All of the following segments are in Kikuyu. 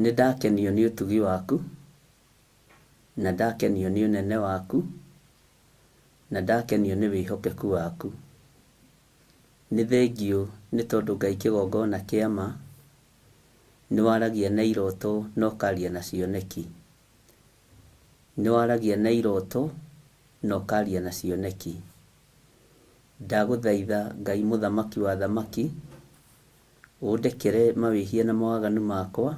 Nĩ ndakenio nĩ ũtugi waku, na ndakenio nĩ ũnene waku, na ndakenio nĩ wĩhokeku waku. Nĩ thengiũ nĩ tondũ Ngai kĩgongona kĩa ma, nĩ waragia na iroto na ũkaria na cioneki. Nĩ waragia na iroto na ũkaria na cioneki. Ndagũthaitha Ngai mũthamaki wa athamaki, ũndekere mawĩhia na mawaganu makwa,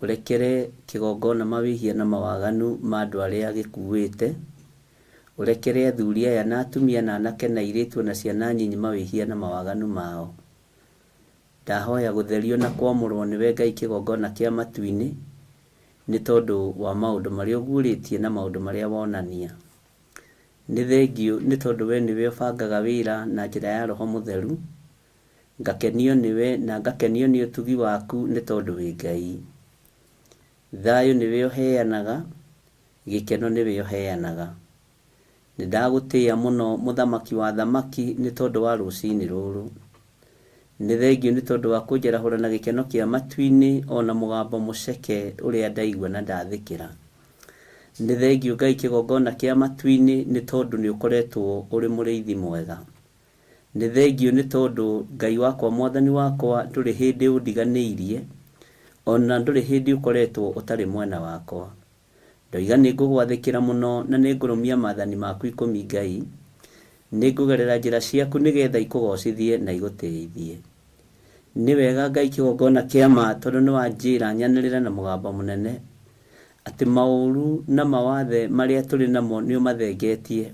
ũrekere kĩgongona mawĩhia na mawaganu ma andũ arĩa gĩkuĩte, ũrekere athuri aya na atumia na anake na airĩtu ona ciana nyinyi mawĩhia na mawaganu mao. Ndahoya gũtherio na kwamũrwo nĩwe Ngai kĩgongona kĩa matu-inĩ, nĩ tondũ wa maũndũ marĩa ũguũrĩtie na maũndũ marĩa wonania. Nĩ thengiũ nĩ tondũ we nĩwe ũbangaga wĩra na njĩra ya Roho Mũtheru. Ngakenio nĩwe na ngakenio nĩ ũtugi waku nĩ tondũ wĩ Ngai. Thayũ nĩwe ũheanaga, gĩkeno nĩwe ũheanaga. Nĩ ndagũtĩĩa mũno mũthamaki wa athamaki nĩ tondũ wa rũcinĩ rũrũ. Nĩ thengiũ nĩ tondũ wa kũnjarahũra na gĩkeno kĩa matu-inĩ o na mũgambo mũceke ũrĩa ndaigua na ndathĩkĩra. Nĩ thengiũ Ngai kĩgongona kĩa matu-inĩ nĩ tondũ nĩ ũkoretwo ũrĩ mũrĩithi mwega. Nĩ thengiũ nĩ tondũ Ngai wakwa mwathani wakwa ndũrĩ hĩndĩ ũndiganĩirie, o na ndũrĩ hĩndĩ ũkoretwo ũtarĩ mwena wakwa. Ndoiga nĩ ngũgwathĩkĩra mũno na nĩ ngũrũmia maathani maku ikũmi Ngai, nĩ ngũgerera njĩra ciaku nĩ getha ikũgocithie na igũtĩithie. Nĩ wega Ngai kĩgongona kĩa ma tondũ nĩ wanjĩra nyanĩrĩre na mũgambo mũnene atĩ maũru na mawathe marĩa tũrĩ namo nĩ ũmathengetie.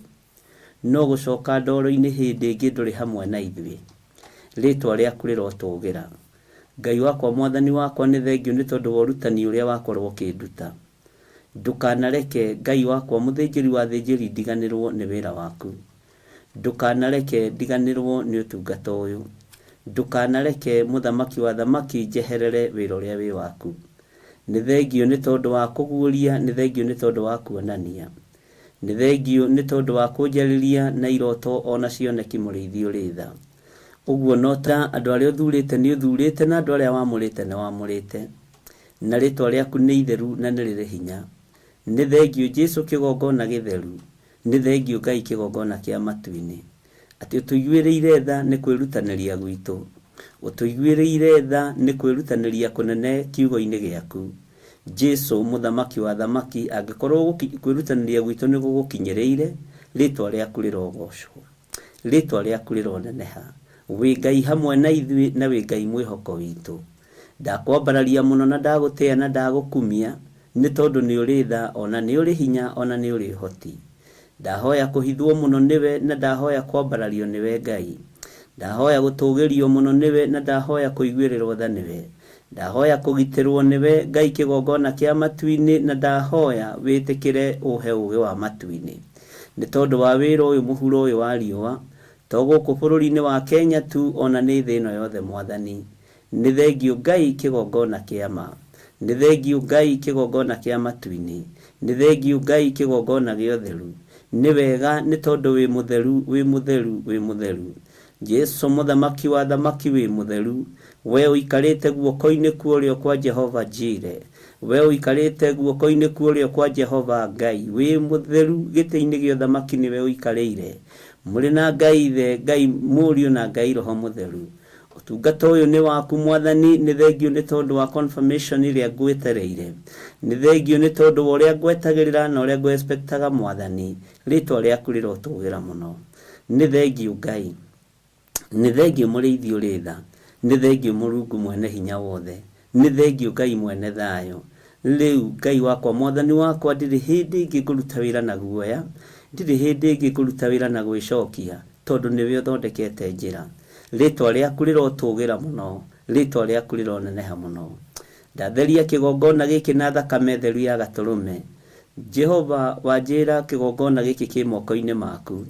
No gũcoka ndoro-inĩ hĩndĩ ĩngĩ ndũrĩ hamwe na ithuĩ. Rĩtwa rĩaku rĩrotũgĩra. Ngai wakwa mwathani wakwa nĩ thengiũ nĩ tondũ wa ũrutani ũrĩa wakorwo ũkĩnduta. Ndũkanareke Ngai wakwa mũthĩnjĩri wa athĩnjĩri ndiganĩrwo nĩ wĩra waku. Ndũkanareke ndiganĩrwo nĩ ũtungata ũyũ. Ndũkanareke mũthamaki wa athamaki njeherere wĩra ũrĩa wĩ waku. Nĩ thengiũ nĩ tondũ wa kũguũria, nĩ thengiũ nĩ tondũ wa kuonania. Nĩ thengiũ nĩ tondũ wa kũnjarĩria na iroto o na cioneki mũrĩithi ũrĩ tha. Ũguo no ta andũ arĩa ũthurĩte nĩ ũthurĩte na andũ arĩa wamũrĩte nĩ wamũrĩte. Na rĩtwa rĩaku nĩ itheru na nĩ rĩrĩ hinya. Nĩ thengiũ Jesu kĩgongona gĩtheru, nĩ thengiũ Ngai kĩgongona kĩa matu-inĩ. Atĩ ũtũiguĩrĩire tha nĩ kwĩrutanĩria gwitũ. Ũtũiguĩrĩire tha nĩ kwĩrutanĩria kũnene kiugo-inĩ gĩaku. Jesu mũthamaki wa athamaki angĩkorwo kwĩrutanĩria gwitũ nĩ gũgũkinyĩrĩire, rĩtwa rĩaku rĩrogocwo. Rĩtwa rĩaku rĩroneneha. Wĩ Ngai hamwe na ithuĩ na wĩ Ngai mwĩhoko witũ. Ndakwambararia mũno na ndagũtĩa na ndagũkumia nĩ tondũ nĩ ũrĩ tha ona nĩ ũrĩ hinya ona nĩ ũrĩ ũhoti. Ndahoya kũhithwo mũno nĩwe na ndahoya kwambarario nĩwe Ngai. Ndahoya gũtũgĩrio mũno nĩwe na ndahoya kũiguĩrĩrwo tha nĩwe. Ndahoya kũgitĩrwo nĩwe Ngai kĩgongona kĩa matu-inĩ na ndahoya wĩtĩkĩre ũhe ũgĩ wa matu-inĩ. Nĩ tondũ wa wĩra ũyũ mũhuro ũyũ wa riũa, to gũkũ bũrũri-inĩ wa Kenya tu ona nĩ thĩ ĩno yothe Mwathani. Nĩ thengiũ Ngai kĩgongona kĩa ma. Nĩ thengiũ Ngai kĩgongona kĩa matu-inĩ. Nĩ thengiũ Ngai kĩgongona gĩa ũtheru. Nĩ wega nĩ tondũ wĩ mũtheru, wĩ mũtheru, wĩ mũtheru. Jesu mũthamaki wa athamaki wĩ mũtheru. We ũikarĩte guoko-inĩ kwa ũrĩo kwa Jehova Jireh. We ũikarĩte guoko-inĩ kwa ũrĩo kwa Jehova Ngai. Wĩ mũtheru gĩtĩ-inĩ gĩa ũthamaki nĩwe ũikarĩire. Mũrĩ na Ngai Ithe, Ngai Mũriũ na Ngai Roho Mũtheru. Ũtungata ũyũ nĩ waku Mwathani, nĩ thengiũ nĩ tondũ wa confirmation ĩrĩa ngwetereire. Nĩ thengiũ nĩ tondũ wa ũrĩa ngwetagĩrĩra na ũrĩa ngũ-expectaga Mwathani. Rĩtwa rĩaku rĩrotũgĩra mũno. Nĩ thengiũ Ngai. Nĩ thengiũ mũrĩithi ũrĩ tha. Nĩ thengiũ Mũrungu mwene hinya wothe. Nĩ thengiũ Ngai mwene thayũ. Rĩu Ngai wakwa Mwathani wakwa ndirĩ hĩndĩ ĩngĩ ngũruta wĩra na guoya, ndirĩ hĩndĩ ĩngĩ ngũruta wĩra na gwĩcokia, tondũ nĩwe ũthondekete njĩra. Rĩtwa rĩaku rĩrotũgĩra mũno, rĩtwa rĩaku rĩroneneha mũno. Ndatheria kĩgongona gĩkĩ na thakame theru ya gatũrũme. Jehova wanjĩra kĩgongona gĩkĩ kĩ moko-inĩ maku,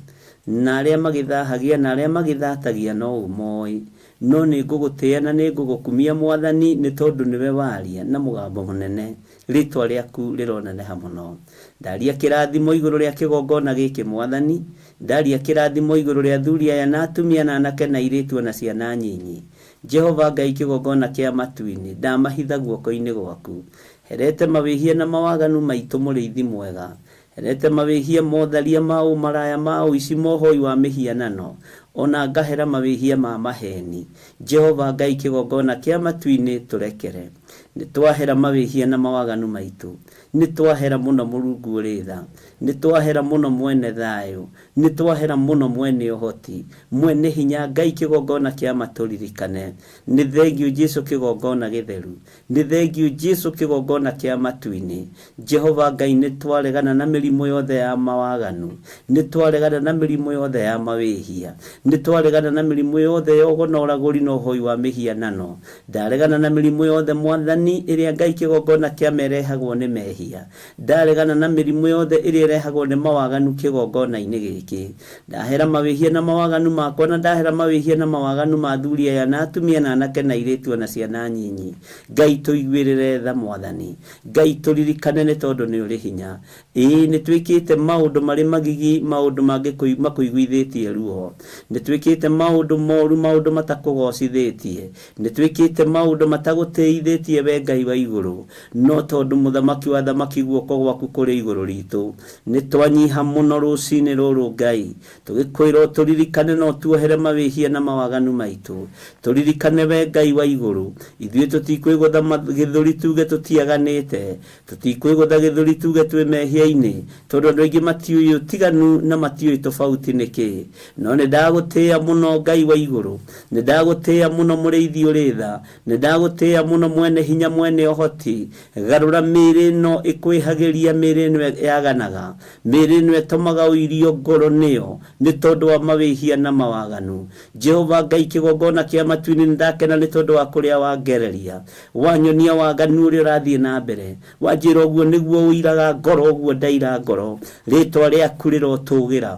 na arĩa magĩthahagia na arĩa magĩthatagia no ũmoĩ. No nĩ ngũgũtĩa na nĩ ngũgũkumia Mwathani, nĩ tondũ nĩwe waria na mũgambo mũnene, rĩtwa rĩaku rĩroneneha mũno. Ndaria kĩrathimo igũrũ rĩa kĩgongona gĩkĩ Mwathani, ndaria kĩrathimo igũrũ rĩa athuri aya na atumia na anake na airĩtu o na ciana nyinyi. Jehova Ngai kĩgongona kĩa matu-inĩ, ndamahitha guoko-inĩ gwaku. Herete mawĩhia na mawaganu maitũ mũrĩithi mwega. Herete mawĩhia motharia ma ũmaraya ma ũici ma ũhoi wa mĩhianano, ona ngahera mawĩhia ma maheni. Jehova Ngai kĩgongona kĩa matu-inĩ tũrekere. Nĩtwahera mawĩhia na mawaganu maitũ. Nĩtwahera mũno Mũrungu ũrĩ tha. Nĩtwahera mũno mwene thayũ. Nĩtwahera mũno mwene ũhoti. Mwene hinya Ngai kĩgongona kĩa ma tũririkane. Nĩ thengiũ Jesu kĩgongona gĩtheru. Nĩ thengiũ Jesu kĩgongona kĩa matu-inĩ. Jehova Ngai nĩtwaregana na mĩrimũ yothe ya mawaganu. Nĩtwaregana na mĩrimũ yothe ya mawĩhia. Nĩtwaregana na mĩrimũ yothe ya ũgo na ũragũri na ũhoi wa mĩhianano. Ndaregana na mĩrimũ yothe Mwathani ĩrĩa Ngai kĩgongona kĩa ma ĩrehagwo nĩ mehia. Ndaregana na mĩrimũ yothe ĩrĩa ĩrehagwo nĩ mawaganu kĩgongona-inĩ gĩkĩ. Ndahera mawĩhia na mawaganu makwa na ndahera mawĩhia na mawaganu ma athuri aya na atumia na anake na airĩtu ona ciana nyinyi. Ngai tũiguĩrĩre tha Mwathani. Ngai tũririkane nĩ tondũ nĩ ũrĩ hinya. Ĩĩ nĩ twĩkĩte maũndũ marĩ magigi, maũndũ makũiguithĩtie ruo. Nĩ twĩkĩte maũndũ moru, maũndũ matakũgocithĩtie. Nĩ twĩkĩte maũndũ matagũtĩithĩtie we Ngai wa igũrũ. No tondũ mũthamaki wa athamaki guoko gwaku kũrĩ igũrũ ritũ, nĩ twanyiha mũno rũcinĩ rũrũ Ngai, tũgĩkwĩra ũtũririkane na ũtuohere mawĩhia na mawaganu maitũ. Tũririkane we Ngai wa igũrũ. Ithuĩ tũtikwĩgũtha gĩthũri tuge tũtiaganĩte. Tũtikwĩgũtha gĩthũri tuge twĩ mehia-inĩ, tondũ andũ aingĩ matiũĩ ũtiganu na matiũĩ tofauti nĩ kĩĩ. No nĩ ndagũtĩĩa mũno Ngai wa igũrũ. Nĩ ndagũtĩĩa mũno mũrĩithi ũrĩ tha. Nĩ ndagũtĩĩa mũno mwene hinya mwene ũhoti. Garũra mĩĩrĩ ĩno ĩkwĩhagĩria, mĩĩrĩ ĩno yaganaga, mĩĩrĩ ĩno ĩtũmaga ũirio ngoro nĩyo, nĩ tondũ wa mawĩhia na mawaganu. Jehova Ngai kĩgongona kĩa matu-inĩ, nĩ ndakena nĩ tondũ wa kũrĩa wangereria. Wanyonia waganu ũrĩa ũrathiĩ na mbere. Wanjĩra ũguo nĩguo ũiraga ngoro, ũguo ndaira ngoro. Rĩtwa rĩaku rĩrotũgĩra.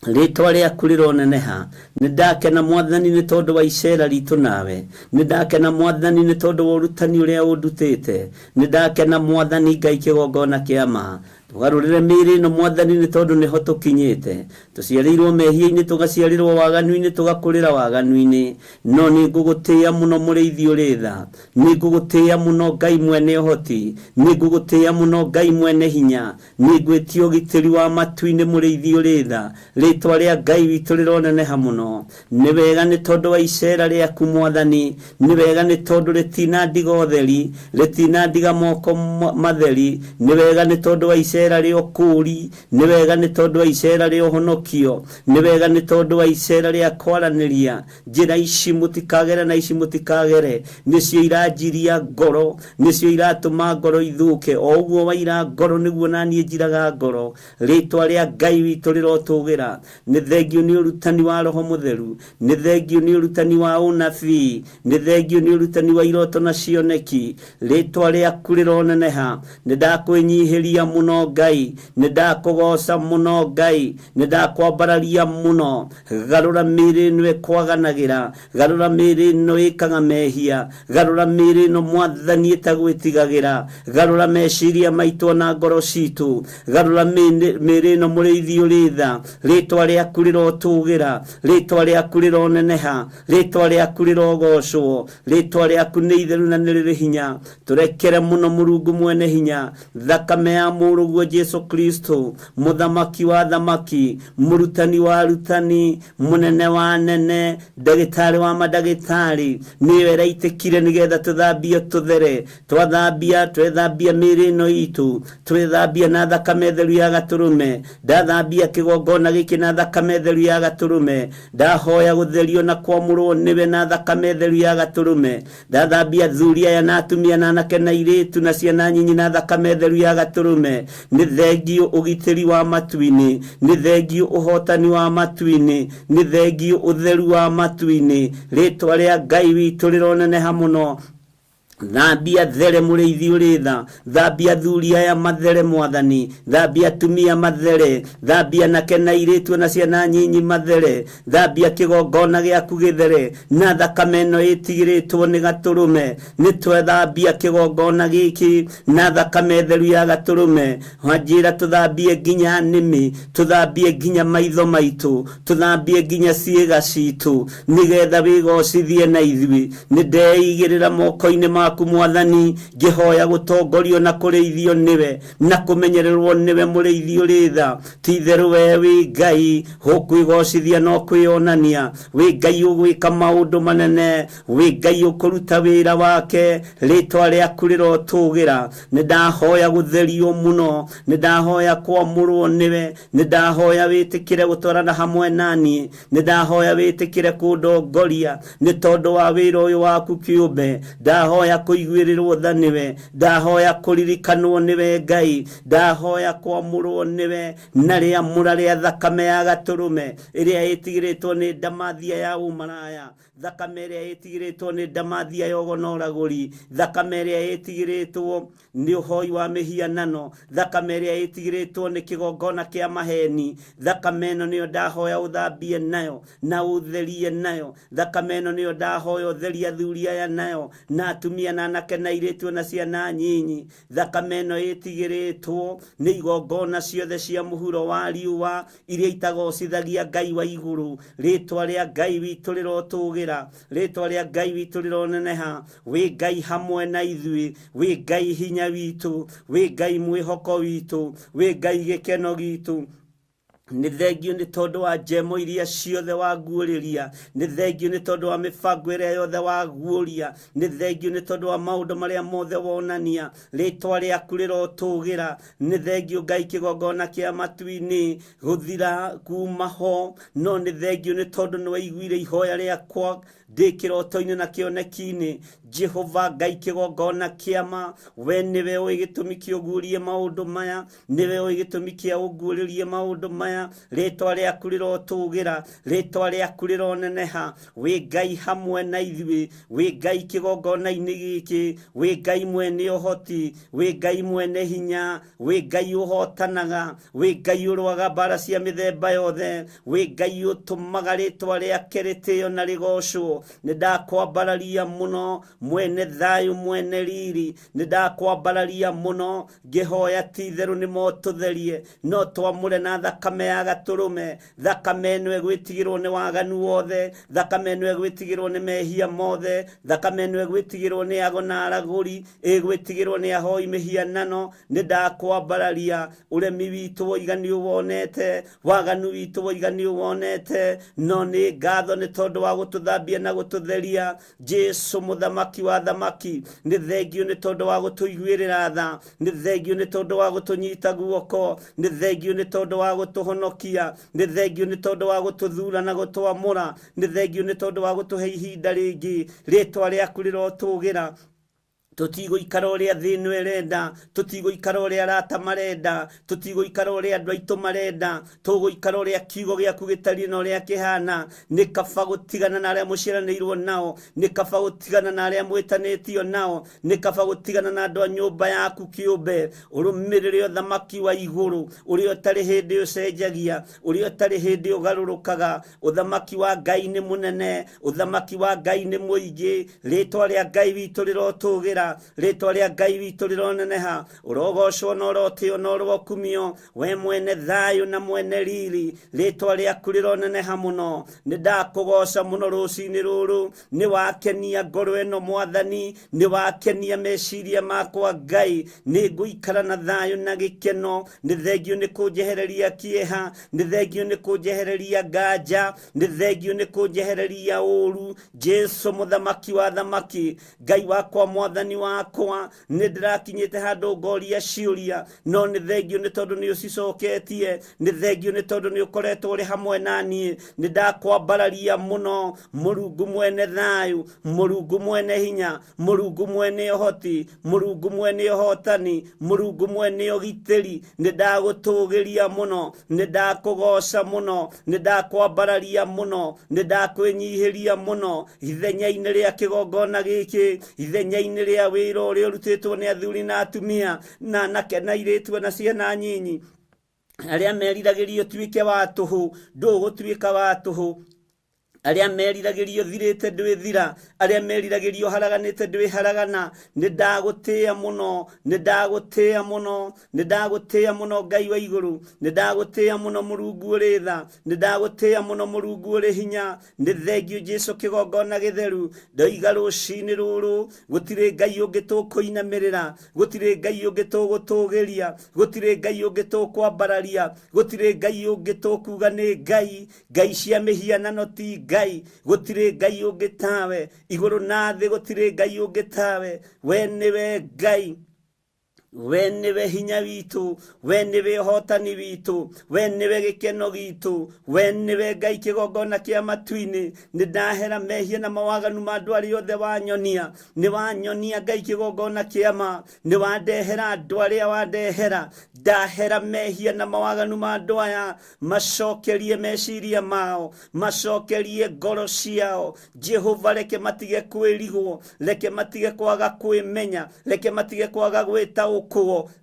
Rĩtwa rĩaku rĩroneneha. Nĩ ndakena Mwathani nĩ tondũ wa icera ritũ nawe. Nĩ ndakena Mwathani nĩ tondũ wa ũrutani ũrĩa ũndutĩte. Nĩ ndakena Mwathani Ngai kĩgongona kĩa ma. Tũgarũrĩre mĩĩrĩ ĩno Mwathani nĩ tondũ nĩho tũkinyĩte. Tũciarĩirwo mehia-inĩ, tũgaciarĩrwo waganu-inĩ, tũgakũrĩra waganu-inĩ. No nĩ ngũgũtĩĩa mũno mũrĩithi ũrĩ tha. Nĩ ngũgũtĩĩa mũno Ngai mwene ũhoti. Nĩ ngũgũtĩĩa mũno Ngai mwene hinya. Nĩ ngwĩtia ũgitĩri wa matu-inĩ mũrĩithi ũrĩ tha. Rĩtwa rĩa Ngai witũ rĩroneneha mũno. Nĩ wega nĩ tondũ wa icera rĩaku Mwathani. Nĩ wega nĩ tondũ rĩtinandiga ũtheri, rĩtinandiga moko matheri. Nĩ wega nĩ tondũ wa icera rĩa ũkũũri. Nĩ wega nĩ tondũ wa icera rĩa ũhonokio. Nĩ wega nĩ tondũ wa icera rĩa kwaranĩria. Njĩra ici mũtikagere na ici mũtikagere, nĩcio iranjiria ngoro, nĩcio iratũma ngoro ithũke. O ũguo waira ngoro nĩguo naniĩ njiraga ngoro. Rĩtwa rĩa Ngai witũ rĩrotũgĩra. Nĩ thengiũ nĩ ũrutani wa Roho Mũtheru. Nĩ thengiũ nĩ ũrutani wa ũnabii. Nĩ thengiũ nĩ ũrutani wa iroto na cioneki. Rĩtwa rĩaku rĩroneneha. Nĩ ndakwĩnyihĩria mũno Ngai. Nĩ ndakũgoca mũno Ngai. Nĩ ndakwambararia mũno. Garũra mĩĩrĩ ĩno ĩkwaganagĩra. Garũra mĩĩrĩ ĩno ĩkaga mehia. Garũra mĩĩrĩ ĩno Mwathani ĩtagwĩtigagĩra. Garũra meciria maitũ ona ngoro citũ. Garũra mĩĩrĩ ĩno mũrĩithi ũrĩ tha. Rĩtwa rĩaku rĩrotũgĩra. Rĩtwa rĩaku rĩroneneha. Rĩtwa rĩaku rĩrogocwo. Rĩtwa rĩaku nĩ itheru na nĩ rĩrĩ hinya. Tũrekere mũno Mũrungu mwene hinya. Thakame ya mũrũguo Jesu Kristo, mũthamaki wa athamaki, mũrutani wa arutani, mũnene wa anene, ndagĩtarĩ wa mandagĩtarĩ, nĩyo ĩraitĩkire nĩgetha tũthambio tũthere. Twathambia, twethambia mĩĩrĩ ĩno itũ, twethambia na thakame theru ya gatũrũme. Ndathambia kĩgongona gĩkĩ na thakame theru ya gatũrũme. Ndahoya gũtherio na kwamũrwo nĩwe na thakame theru ya gatũrũme. Ndathambia athuri aya na atumia na anake na airĩtu na ciana nyinyi na thakame theru ya gatũrũme. Nĩ thengiũ ũgitĩri wa matu-inĩ. Nĩ thengiũ ũhotani wa matu-inĩ. Nĩ thengiũ ũtheru wa matu-inĩ. Rĩtwa rĩa Ngai witũ rĩroneneha mũno. Thambia there mũrĩithi ũrĩ tha, thambia athuri aya mathere mwathani, thambia atumia mathere, thambia anake na airĩtu na ciana nyinyi mathere, thambia kĩgongona gĩaku gĩthere na thakame ĩno ĩtigĩrĩtwo nĩ gatũrũme. Nĩ twethambia kĩgongona gĩkĩ na thakame theru ya gatũrũme. Wanjĩra tũthambie nginya nĩmĩ, tũthambie nginya maitho maitũ, tũthambie nginya ciĩga citũ, nĩgetha wĩgocithie na ithuĩ. Nĩ ndeigĩrĩra moko-inĩ maku mwathani, ngĩhoya gũtongorio na kũrĩithio nĩwe na kũmenyererwo nĩwe mũrĩithi ũrĩ tha. Ti-itherũ we wĩ Ngai ũkwĩgocithia na ũkwĩonania, wĩ Ngai ũgwĩka maũndũ manene, wĩ Ngai ũkũruta wĩra wake, rĩtwa rĩaku rĩrotũgĩra. Nĩ ndahoya gũtherio mũno, nĩ ndahoya kwamũrwo nĩwe, nĩ ndahoya wĩtĩkĩre gũtwarana hamwe naniĩ, nĩ ndahoya wĩtĩkĩre kũndongoria nĩ tondũ wa wĩra ũyũ waku kĩũmbe. Ndahoya kũiguĩrĩrwo tha nĩwe, ndahoya kũririkanwo nĩwe Ngai, ndahoya kwamũrwo nĩwe na rĩamũra rĩa thakame ya gatũrũme ĩrĩa ĩtigĩrĩtwo nĩ ndamathia ya ũmaraya, thakame ĩrĩa ĩtigĩrĩtwo nĩ ndamathia ya ũgonoragũri, thakame ĩrĩa ĩtigĩrĩtwo nĩ ũhoi wa mĩhianano, thakame ĩrĩa ĩtigĩrĩtwo nĩ kĩgongona kĩa maheni. Thakame ĩno nĩyo ndahoya ũthambie nayo na ũtherie nayo. Thakame ĩno nĩyo ndahoya ũtherie athuri aya nayo na atumia na anake na airĩtu na ciana nyinyi. Thakame ĩno ĩtigĩrĩtwo nĩ igongona ciothe cia mũhuro wa riũa iria itagocithagia Ngai wa igũrũ. Rĩtwa rĩa Ngai witũ rĩrotũgĩra, rĩtwa rĩa Ngai witũ rĩroneneha. Wĩ Ngai hamwe na ithuĩ, wĩ Ngai hinya witũ, wĩ Ngai mwĩhoko witũ, wĩ Ngai gĩkeno gitũ. Nĩ thengio nĩ tondũ wa njemo iria ciothe waguũrĩria, nĩ thengio nĩ tondũ wa mĩbango ĩrĩa yothe waguũria, nĩ thengio nĩ tondũ wa maũndũ marĩa mothe wonania. Rĩtwa rĩaku rĩrotũgĩra. Nĩ thengio Ngai kĩgongona kĩa matu-inĩ gũthira kuma ho, no nĩ thengio nĩ tondũ nĩ waiguire ihoya rĩakwa ndĩ kĩroto-inĩ na kĩoneki-inĩ. Jehova Ngai kĩgongona kĩama, we nĩwe ũĩ gĩtũmi kĩa ũguũrie maũndũ maya, nĩwe ũĩ gĩtũmi kĩa ũguũrĩrie maũndũ maya. Rĩtwa rĩaku rĩrotũgĩra, rĩtwa rĩaku rĩroneneha. Wĩ Ngai hamwe na ithuĩ, wĩ Ngai kĩgongona-inĩ gĩkĩ, wĩ Ngai mwene ũhoti, wĩ Ngai mwene hinya, wĩ Ngai ũhotanaga, wĩ Ngai ũrũaga mbara cia mĩthemba yothe, wĩ Ngai ũtũmaga rĩtwa rĩake rĩtĩo na rĩgocwo. Nĩ ndakwambararia mũno mwene thayũ mwene riri, nĩ ndakwambararia mũno ngĩhoya ti-itherũ nĩ motũtherie, no twamũre na thakame ya gatũrũme. Thakame ĩno ĩgwĩtigĩrwo nĩ waganu wothe, thakame ĩno ĩgwĩtigĩrwo nĩ mehia mothe, thakame ĩno ĩgwĩtigĩrwo nĩ ago na aragũri, ĩgwĩtigĩrwo nĩ ahoi mĩhianano. Nĩ ndakwambararia. Ũremi witũ woiga nĩ ũwonete, waganu witũ woiga nĩ ũwonete, no nĩ ngatho nĩ tondũ wa gũtũthambia na gũtũtheria. Jesu mũthamaki wa thamaki, nĩ thengio nĩ tondũ wa gũtũiguĩrĩra tha, nĩ thengio nĩ tondũ wa gũtũnyita guoko, nĩ thengio nĩ tondũ wa gũtũhonokia, nĩ thengio nĩ tondũ wa gũtũthura na gũtwamũra, nĩ thengio nĩ tondũ wa gũtũhe ihinda rĩngĩ. Rĩtwa rĩaku rĩrotũgĩra. Tũtigũikara ũrĩa thĩ ĩno ĩrenda, tũtigũikara ũrĩa arata marenda, tũtigũikara ũrĩa andũ aitũ marenda, tũgũikara ũrĩa kiugo gĩaku gĩtariĩ na ũrĩa kĩhana. Nĩ kaba gũtigana na arĩa mũciaranĩirwo nao, nĩ kaba gũtigana na arĩa mwĩtanĩtio nao, nĩ kaba gũtigana na andũ a nyũmba yaku kĩũmbe. Ũrũmĩrĩre ũthamaki wa igũrũ ũrĩa ũtarĩ hĩndĩ ũcenjagia, ũrĩa ũtarĩ hĩndĩ ũgarũrũkaga. Ũthamaki wa Ngai nĩ mũnene, ũthamaki wa Ngai nĩ mũingĩ. Rĩtwa rĩa Ngai witũ rĩrotũgĩra, rĩtwa rĩa Ngai witũ rĩroneneha. Ũrogocwo na ũrotĩo na ũrokumio, we mwene thayũ na mwene riri. Rĩtwa rĩaku rĩroneneha mũno. Nĩ ndakũgoca mũno rũcinĩ rũrũ. Nĩ wakenia ngoro ĩno mwathani, nĩ wakenia meciria makwa Ngai. Nĩ ngũikara na thayũ na gĩkeno. Nĩ thengio nĩ kũnjehereria kĩeha, nĩ thengio nĩ kũnjehereria nganja, nĩ thengio nĩ kũnjehereria ũru. Jesu mũthamaki wa thamaki, Ngai wakwa mwathani wakwa, nĩ ndĩrakinyĩte handũ ngoria ciũria, no nĩ thengio nĩ tondũ nĩ ũcicoketie, nĩ thengio nĩ tondũ nĩ ũkoretwo ũrĩ hamwe na niĩ. Nĩ ndakwambararia mũno Mũrungu mwene thayũ, Mũrungu mwene hinya, Mũrungu mwene ũhoti, Mũrungu mwene ũhotani, Mũrungu mwene ũgitĩri. Nĩ ndagũtũgĩria mũno, nĩ ndakũgoca mũno, nĩ ndakwambararia mũno, nĩ ndakwĩnyihĩria mũno ithenya-inĩ rĩa kĩgongona gĩkĩ, ithenya-inĩ rĩa Rĩa wĩra ũrĩa ũrutĩtwo nĩ athuri na atumia na anake na airĩtu na ciana nyinyi, arĩa meriragĩria ũtuĩke wa tũhũ, ndũgũtuĩka wa tũhũ. Arĩa meriragĩria ũthirĩte ndwĩthira, arĩa meriragĩria ũharaganĩte ndwĩharagana. Nĩ ndagũtĩĩa mũno, nĩ ndagũtĩĩa mũno, nĩ ndagũtĩĩa mũno Ngai wa igũrũ, nĩ ndagũtĩĩa mũno Mũrungu ũrĩ tha, nĩ ndagũtĩĩa mũno Mũrungu ũrĩ hinya. Nĩ thengiũ Jesũ kĩgongona gĩtheru. Ndoiga rũcinĩ rũrũ gũtirĩ Ngai ũngĩ tũkũinamĩrĩra, gũtirĩ Ngai ũngĩ tũgũtũgĩria, gũtirĩ Ngai ũngĩ tũkwambararia, gũtirĩ Ngai ũngĩ tũkuga nĩ Ngai. Ngai cia mĩhianano ti Ngai, gũtirĩ Ngai ũngĩ tawe. Igũrũ na thĩ gũtirĩ Ngai ũngĩ tawe. We nĩwe Ngai, we nĩwe hinya witũ, we nĩwe ũhotani witũ, we nĩwe gĩkeno gitũ, we nĩwe Ngai kĩgongona kĩa matu-inĩ. Nĩ ndahera mehia na mawaganu ma andũ arĩa othe wanyonia. Nĩ wanyonia Ngai kĩgongona kĩa ma, nĩ wandehera andũ arĩa wandehera. Ndahera mehia na mawaganu ma andũ aya, macokerie meciria mao, macokerie ngoro ciao. Jehova, reke matige kwĩrigwo, reke matige kwaga kwĩmenya, reke matige kwaga gwĩtaũkwo.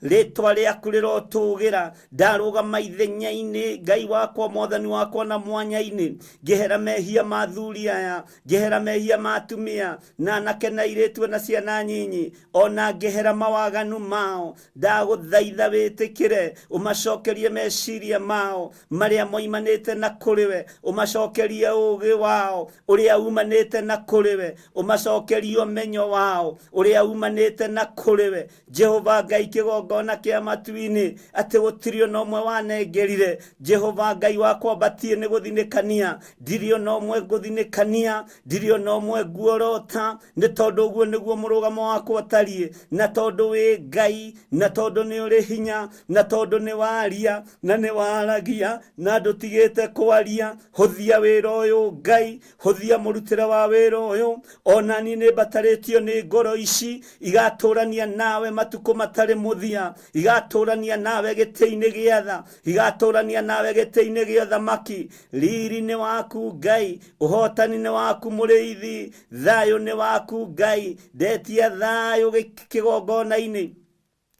Rĩtwa rĩaku rĩrotũgĩra. Ndarũgama ithenya-inĩ, Ngai wakwa, Mwathani wakwa, na mwanya-inĩ, ngĩhera mehia ma athuri aya, ngĩhera mehia ma atumia na anake na airĩtu na ciana nyinyi, ona ngĩhera mawaganu mao. Ndagũthaitha wĩtĩkĩre ũmacokerie meciria mao marĩa moimanĩte na kũrĩwe, ũmacokerie ũũgĩ wao ũrĩa umanĩte na kũrĩwe, ũmacokerie ũmenyo wao ũrĩa umanĩte na kũrĩwe. Jehova Ngai kĩgongona kĩa matu-inĩ, atĩ gũtirĩ ona ũmwe wanengerire. Jehova Ngai wakwa, mbatie nĩ gũthinĩkania, ndirĩ ona ũmwe ngũthinĩkania, ndirĩ ona ũmwe nguorota, nĩ tondũ ũguo nĩguo mũrũgamo wakwa ũtariĩ. Na tondũ wĩ Ngai, na tondũ nĩ ũrĩ hinya, na tondũ nĩ waria na nĩ waragia na ndũtigĩte kwaria, hũthia wĩra ũyũ Ngai, hũthia mũrutĩre wa wĩra ũyũ. Ona niĩ nĩ mbatarĩtio nĩ ngoro ici igatũrania nawe matukũ matarĩ mũthia, igatũrania nawe gĩtĩ-inĩ gĩa tha, igatũrania nawe gĩtĩ-inĩ gĩa ũthamaki. Riri nĩ waku Ngai, ũhotani nĩ waku mũrĩithi, thayũ nĩ waku Ngai. Ndetia thayũ kĩgongona-inĩ,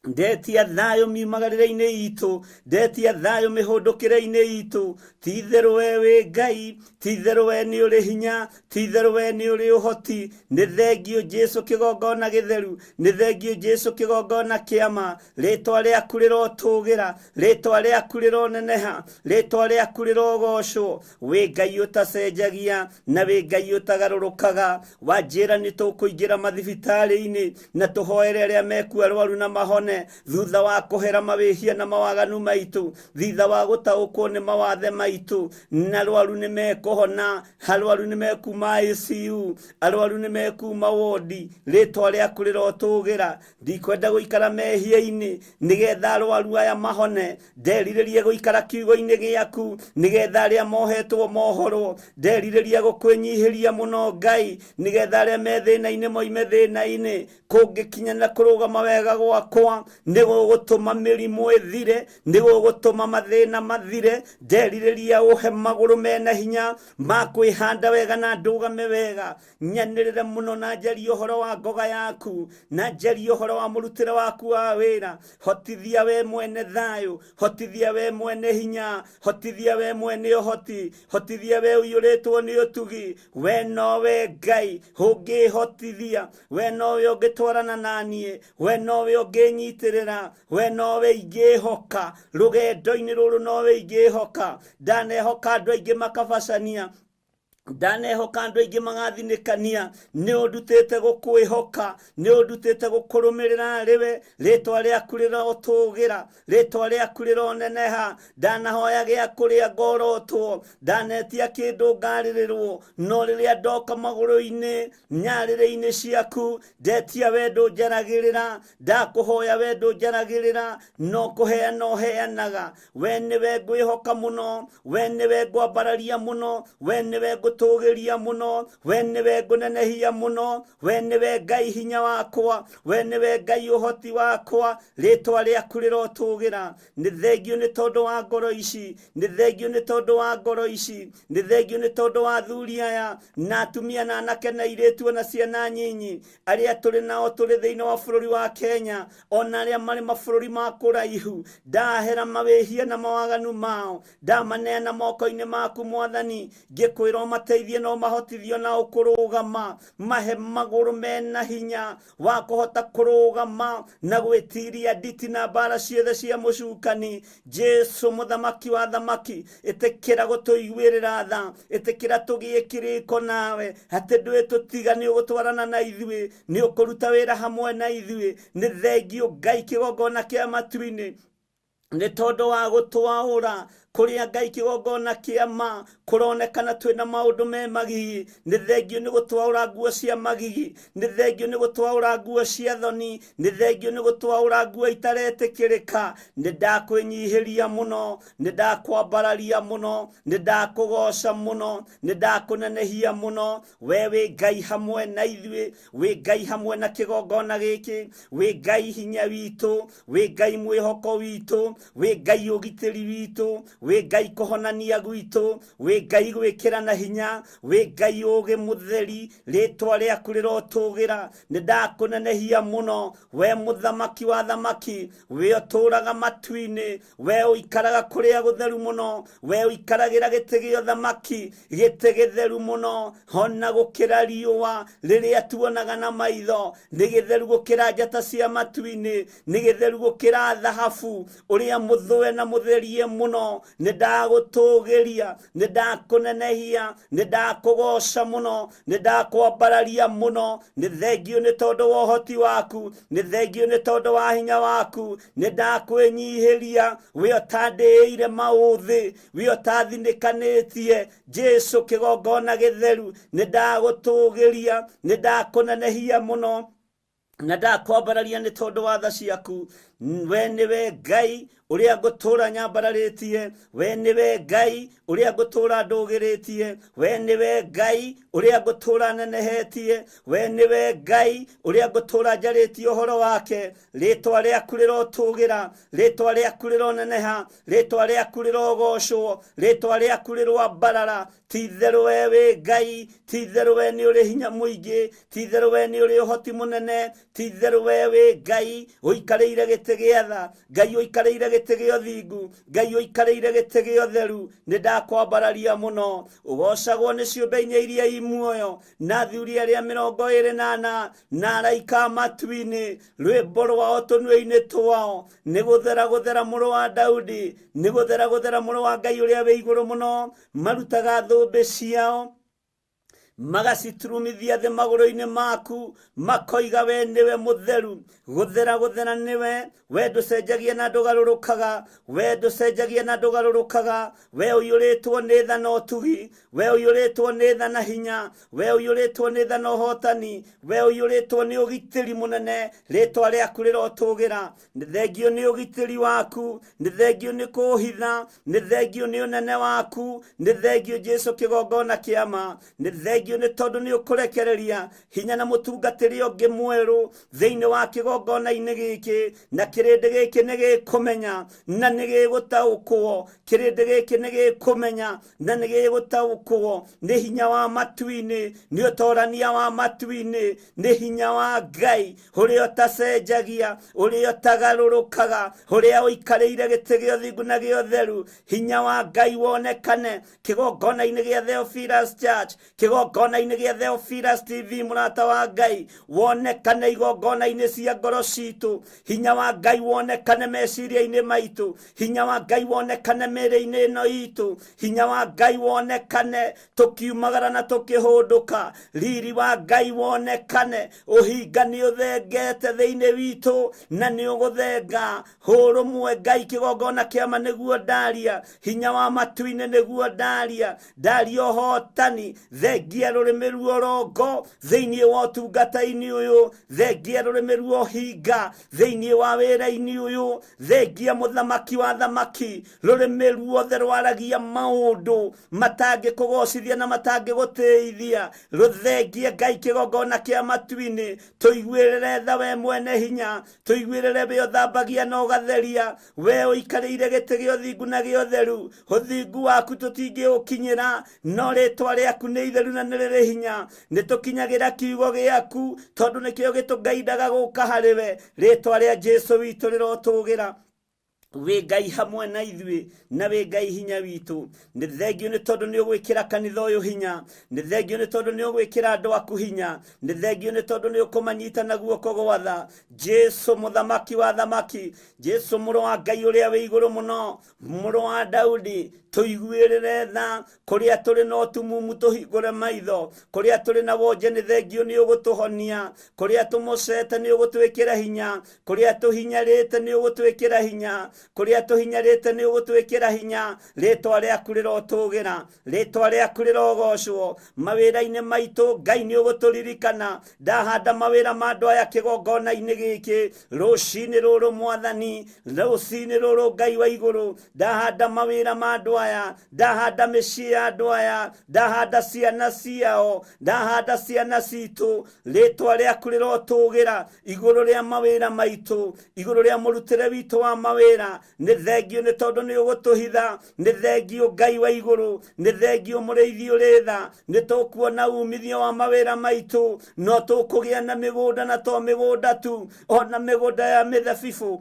ndetia thayũ miumagarĩre-inĩ itũ, ndetia thayũ mĩhũndũkĩre-inĩ itũ. Ti itherũ we wĩ Ngai, ti itherũ we nĩ ũrĩ hinya, ti itherũ we nĩ ũrĩ ũhoti. Nĩ thengiũ Jesũ kĩgongona gĩtheru, nĩ thengiũ Jesũ kĩgongona kĩa ma. Rĩtwa rĩaku rĩrotũgĩra, rĩtwa rĩaku rĩroneneha, rĩtwa rĩaku rĩrogocwo. Wĩ Ngai ũtacenjagia na wĩ Ngai ũtagarũrũkaga. Wanjĩra nĩ tũkũingĩra mathibitarĩ-inĩ na tũhoere arĩa mekuo arwaru na mahone, thutha wa kũhera mawĩhia na mawaganu maitũ, thutha wa gũtaũkwo nĩ mawathe maitũ, na arwaru nĩ mekũhona, arwaru nĩ mekuma ICU, arwaru nĩ mekuma wodi. Rĩtwa rĩaku rĩrotũgĩra. Ndikwenda gũikara mehia-inĩ nĩgetha arwaru aya mahone. Nderirĩria gũikara kiugo-inĩ gĩaku nĩgetha arĩa mohetwo mohorwo. Nderirĩria gũkwĩnyihĩria mũno Ngai nĩgetha arĩa me thĩna-inĩ moime thĩna-inĩ. Kũngĩkinya na kũrũgama wega gwakwa nĩ gũgũtũma mĩrimũ ĩthire, nĩ gũgũtũma mathĩna mathire. Nderirĩria ũhe magũrũ mena hinya ma kwĩhanda wega na ndũgame wega. Nyanĩrĩre mũno na njarie ũhoro wa ngoga yaku, na njarie ũhoro wa mũrutĩre waku wa wĩra. Hotithia we mwene thayũ, hotithia we mwene hinya, hotithia we mwene ũhoti, hotithia we ũiyũrĩtwo nĩ ũtugi. We nowe Ngai ũngĩhotithia, we nowe ũngĩtwarana na niĩ, we nowe ũngĩnyitĩrĩra, we nowe ingĩhoka rũgendo-inĩ rũrũ, nowe ingĩhoka. Ndanehoka andũ aingĩ makabacania, ndanehoka andũ aingĩ magathinĩkania. Nĩ ũndutĩte gũkwĩhoka, nĩ ũndutĩte gũkũrũmĩrĩra rĩwe. Rĩtwa rĩaku rĩrotũgĩra, rĩtwa rĩaku rĩroneneha. Ndanahoya gĩa kũrĩa ngorotwo, ndanetia kĩndũ ngarĩrĩrwo, no rĩrĩa ndoka magũrũ-inĩ nyarĩrĩ-inĩ ciaku, ndetia wendo njaragĩrĩra, ndakũhoya wendo njaragĩrĩra, no kũheana ũheanaga. We nĩwe ngwĩhoka mũno, we nĩwe ngwambararia mũno, we nĩwe ngũtũgĩria. ngũtũgĩria mũno, we nĩwe ngũnenehia mũno, we nĩwe Ngai hinya wakwa, we nĩwe Ngai ũhoti wakwa, rĩtwa rĩaku rĩrotũgĩra. Nĩ thengio nĩ tondũ wa ngoro ici, nĩ thengio nĩ tondũ wa ngoro ici, nĩ thengio nĩ tondũ wa athuri aya na atumia na anake na airĩtu na ciana nyinyi arĩa tũrĩ nao tũrĩ thĩinĩ wa bũrũri wa Kenya, ona arĩa marĩ mabũrũri ma kũraihu. Ndahera mawĩhia na mawaganu mao, ndamaneana moko-inĩ maku Mwathani, ngĩkwĩra ũmateithie na ũmahotithie na ũkũrũgama, mahe magũrũ mena hinya wa kũhota kũrũgama na gwĩtiria nditi na mbara ciothe cia mũcukani. Jesu mũthamaki wa thamaki, ĩtĩkĩra gũtũiguĩrĩra tha, ĩtĩkĩra tũgĩe kĩrĩko nawe, atĩ ndwĩtũtiga, nĩ ũgũtwarana na ithuĩ, nĩ ũkũruta wĩra hamwe na ithuĩ. Nĩ thengio Ngai kĩgongona kĩa matu-inĩ nĩ tondũ wa gũtwaũra kũrĩa Ngai kĩgongona kĩa ma kũronekana twĩna maũndũ me magigi. Nĩ thengio nĩ gũtwaũra nguo cia magigi, nĩ thengio nĩ gũtwaũra nguo cia thoni, nĩ thengio nĩ gũtwaũra nguo itaretĩkĩrĩka. Nĩ ndakwĩnyihĩria mũno, nĩ ndakwambararia mũno, nĩ ndakũgoca mũno, nĩ ndakũnenehia mũno. We wĩ Ngai hamwe na ithuĩ, wĩ Ngai hamwe na kĩgongona gĩkĩ, wĩ Ngai hinya witũ, wĩ Ngai mwĩhoko witũ, wĩ Ngai ũgitĩri witũ, wĩ Ngai kũhonania gwitũ, wĩ Ngai gwĩkĩra na hinya, wĩ Ngai ũgĩ mũtheri, rĩtwa rĩaku rĩrotũgĩra. Nĩ ndakũnenehia mũno, we mũthamaki wa thamaki, we ũtũraga matu-inĩ, we ũikaraga kũrĩa gũtheru mũno, we ũikaragĩra gĩtĩ gĩa ũthamaki, gĩtĩ gĩtheru mũno ona gũkĩra riũa rĩrĩa tuonaga na maitho, nĩ gĩtheru gũkĩra njata cia matu-inĩ, nĩ gĩtheru gũkĩra thahabu ũrĩa mũthũe na mũtherie mũno. Nĩ ndagũtũgĩria, nĩ ndakũnenehia, nĩ ndakũgoca mũno, nĩ ndakwambararia mũno. Nĩ thengio nĩ tondũ wa ũhoti waku, nĩ thengio nĩ tondũ wa hinya waku, nĩ ndakwĩnyihĩria, we ũtandĩĩire maũthĩ, we ũtathinĩkanĩtie. Jesu kĩgongona gĩtheru, nĩ ndagũtũgĩria, nĩ ndakũnenehia mũno na ndakwambararia nĩ tondũ wa tha ciaku. We nĩwe Ngai ũrĩa ngũtũra nyambararĩtie, we nĩwe Ngai ũrĩa ngũtũra ndũgĩrĩtie, we nĩwe Ngai ũrĩa ngũtũra nenehetie, we nĩwe Ngai ũrĩa ngũtũra njarĩtie ũhoro wake. Rĩtwa rĩaku rĩrotũgĩra, rĩtwa rĩaku rĩroneneha, rĩtwa rĩaku rĩrogocwo, rĩtwa rĩaku rĩroambarara. Ti itherũ we wĩ Ngai, ti itherũ we nĩ ũrĩ hinya mũingĩ, ti itherũ we nĩ ũrĩ ũhoti mũnene, ti itherũ we wĩ Ngai ũikarĩire gĩtĩ gĩa tha, Ngai ũikarĩire gĩtĩ gĩa ũthingu, Ngai ũikarĩire gĩtĩ gĩa ũtheru. Nĩ ndakwambararia mũno. Ũgocagwo nĩ ciũmbe inya iria i muoyo na athuri arĩa 24 na araika matu-inĩ, rwĩmbo rwao tũnua-inĩ twao nĩ gũthera gũthera mũrũ wa Daudi, nĩ gũthera gũthera mũrũ wa Ngai ũrĩa wĩ igũrũ mũno. Marutaga thũmbĩ ciao magaciturumithia thĩ magũrũ-inĩ maku, makoiga we nĩwe mũtheru. Gũthera gũthera nĩwe, we ndũcenjagia na ndũgarũrũkaga, we ndũcenjagia na ndũgarũrũkaga, we ũiyũrĩtwo nĩ tha na ũtugi, we ũiyũrĩtwo nĩ tha na hinya, we ũiyũrĩtwo nĩ tha na ũhotani, we ũiyũrĩtwo nĩ ũgitĩri mũnene. Rĩtwa rĩaku rĩrotũgĩra. Nĩ thengio nĩ ũgitĩri waku, nĩ thengio nĩ kũhitha, nĩ thengio nĩ ũnene waku, nĩ thengio Jesu kĩgongona kĩa ma, nĩ thengio nĩ tondũ nĩ ũkũrekereria hinya na mũtungatĩri ũngĩ mwerũ thĩinĩ wa kĩgongona-inĩ gĩkĩ, na kĩrĩndĩ gĩkĩ nĩ gĩkũmenya na nĩ gĩgũtaũkwo, kĩrĩndĩ gĩkĩ nĩ gĩkũmenya na nĩ gĩgũtaũkwo nĩ hinya wa matu-inĩ, nĩ ũtorania wa matu-inĩ, nĩ hinya wa Ngai ũrĩa ũtacenjagia, ũrĩa ũtagarũrũkaga, ũrĩa ũikarĩire gĩtĩ gĩa ũthingu na gĩa ũtheru. Hinya wa Ngai wonekane kĩgongona-inĩ gĩa Theophilus Church, kĩgongona-inĩ gĩa Theophilus TV, mũrata wa Ngai wonekane igongona-inĩ cia ngoro citũ. Hinya wa Ngai wonekane meciria-inĩ maitũ, hinya wa Ngai wonekane mĩĩrĩ-inĩ ĩno itũ, hinya wa Ngai wonekane tũkiumagara na tũkĩhũndũka. Riri wa Ngai wonekane, ũhinga nĩ ũthengete thĩinĩ witũ na nĩ ũgũthenga. Hũrũmwe Ngai kĩgongona kĩa ma nĩguo ndaria, hinya wa matu-inĩ nĩguo ndaria, ndaria ũhotani, thengia Thengia rũrĩmĩ ruorongo thĩinĩ wa ũtungata-inĩ ũyũ, thengia rũrĩmĩ ruohinga thĩinĩ wa wĩra-inĩ ũyũ, thengia mũthamaki wa thamaki rũrĩmĩ ruothe rwaragia maũndũ matangĩkũgocithia na matangĩgũtĩithia, rũthengie Ngai kĩgongona kĩa matu-inĩ. Tũiguĩrĩre tha we mwene hinya, tũiguĩrĩre we ũthambagia na ũgatheria, we ũikarĩire gĩtĩ gĩa ũthingu na gĩa ũtheru. Ũthingu waku tũtingĩũkinyĩra, no rĩtwa rĩaku nĩ itheru na nĩ rĩrĩ hinya. Nĩ tũkinyagĩra kiugo gĩaku tondũ nĩkĩo gĩtũngaindaga gũka harĩ we. Rĩtwa rĩa Jesũ witũ rĩrotũgĩra. Wĩ Ngai hamwe na ithuĩ na wĩ Ngai hinya witũ. Nĩ thengio nĩ tondũ nĩ ũgwĩkĩra kanitha ũyũ hinya, nĩ thengio nĩ tondũ nĩ ũgwĩkĩra andũ aku hinya, nĩ thengio nĩ tondũ nĩ ũkũmanyita na guoko gwa tha. Jesũ mũthamaki wa thamaki, Jesũ mũrũ wa Ngai ũrĩa wĩ igũrũ mũno, mũrũ wa Daudi, tũiguĩrĩre tha. Kũrĩa tũrĩ na ũtumumu tũhingũre maitho, kũrĩa tũrĩ na wonje nĩ thengio nĩ ũgũtũhonia, kũrĩa tũmocete nĩ ũgũtwĩkĩra hinya, kũrĩa tũhinyarĩte nĩ ũgũtwĩkĩra hinya, kũrĩa tũhinyarĩte nĩ ũgũtwĩkĩra hinya. Rĩtwa rĩaku rĩrotũgĩra, rĩtwa rĩaku rĩrogocwo. Mawĩra-inĩ maitũ Ngai nĩ ũgũtũririkana. Ndahanda mawĩra ma andũ aya kĩgongona-inĩ gĩkĩ rũcinĩ rũrũ Mwathani, rũcinĩ rũrũ Ngai wa igũrũ, ndahanda mawĩra ma andũ aya, ndahanda mĩciĩ ya andũ aya, ndahanda ciana ciao, ndahanda ciana citũ. Rĩtwa rĩaku rĩrotũgĩra igũrũ rĩa mawĩra maitũ, igũrũ rĩa mũrutĩre witũ wa mawĩra. Nĩ thengio nĩ tondũ nĩ ũgũtũhitha, nĩ thengio Ngai wa igũrũ, nĩ thengio mũrĩithi ũrĩ tha. Nĩ tũkuona umithio wa mawĩra maitũ, no tũkũgĩa na mĩgũnda na to mĩgũnda tu, ona mĩgũnda ya mĩthabibũ,